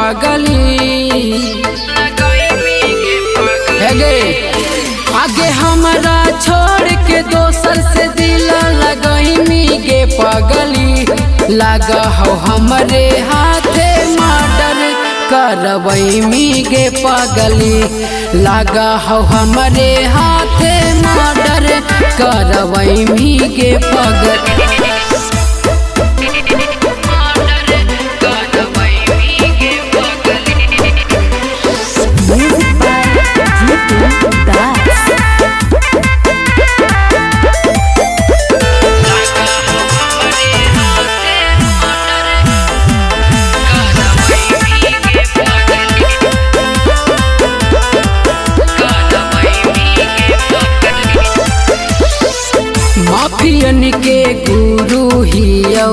पगली। हे गे आगे हमरा छोड़ के दोसर से दिल लगैमी गे पगली। लगा हो हमरे हाथे मर्डर करवैमी गे पगली। लगा हो हमरे हाथे मर्डर करवैमी गे पगली। Music by Jitu Das. माफियन के गुरु हियौ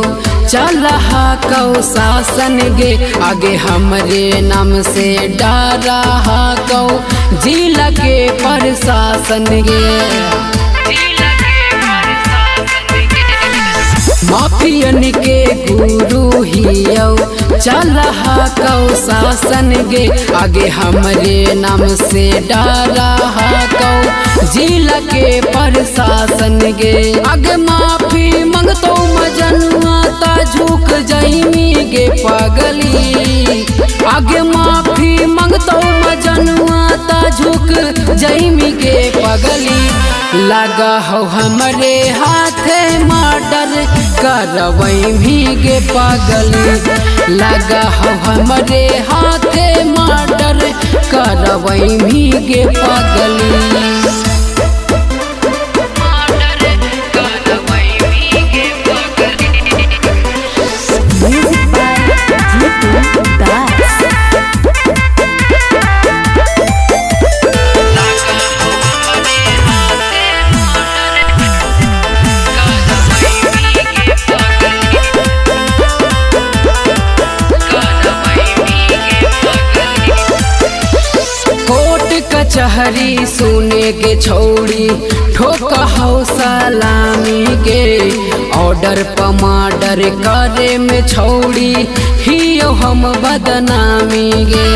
चलहा कौ शासन गे। आगे हमरे नाम से डरा कौ जिला के प्रशासन गे। माफियन के गुरु हियौ चलहा कौ शासन गे। आगे हमरे नाम से डरा कौ जिला के प्रशासन गे। आगे माफी मंगतो मजनुआ ता झुक जाइमी गे पगली। आगे माफी मंगतो मजनुआ ता झुक जाइमी गे पगली। लगा हो हमरे हाथे मर्डर करवैमी गे पगली। लगा हो हमरे हाथे मर्डर करवैमी गे पगली। Music by Jitu Das. Court कचहरी सुने के छौड़ी ठोक हो सलामी गे। ऑर्डर पमाडर करे में छौड़ी हियो हम बदनामी गे।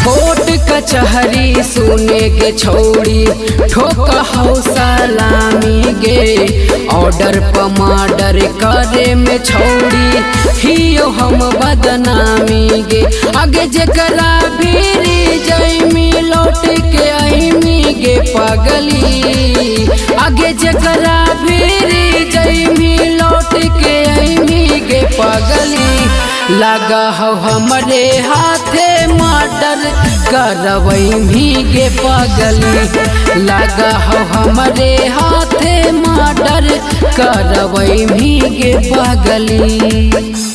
कोर्ट कचहरी सुने के छौड़ी ठोक हो सलामी गे। ऑर्डर पमाडर करे में छौड़ी हियो हम बदनामी गे। आगे जेकरा भीरी जैमी लौट के आईमी गे पगली। आगे जेकरा भीरी जैमी लौट के आईमी गे पगली। लगा हो हमरे हाथे मर्डर करवैमी गे पगली। लगा हो हमरे हाथे मर्डर करवैमी गे पगली।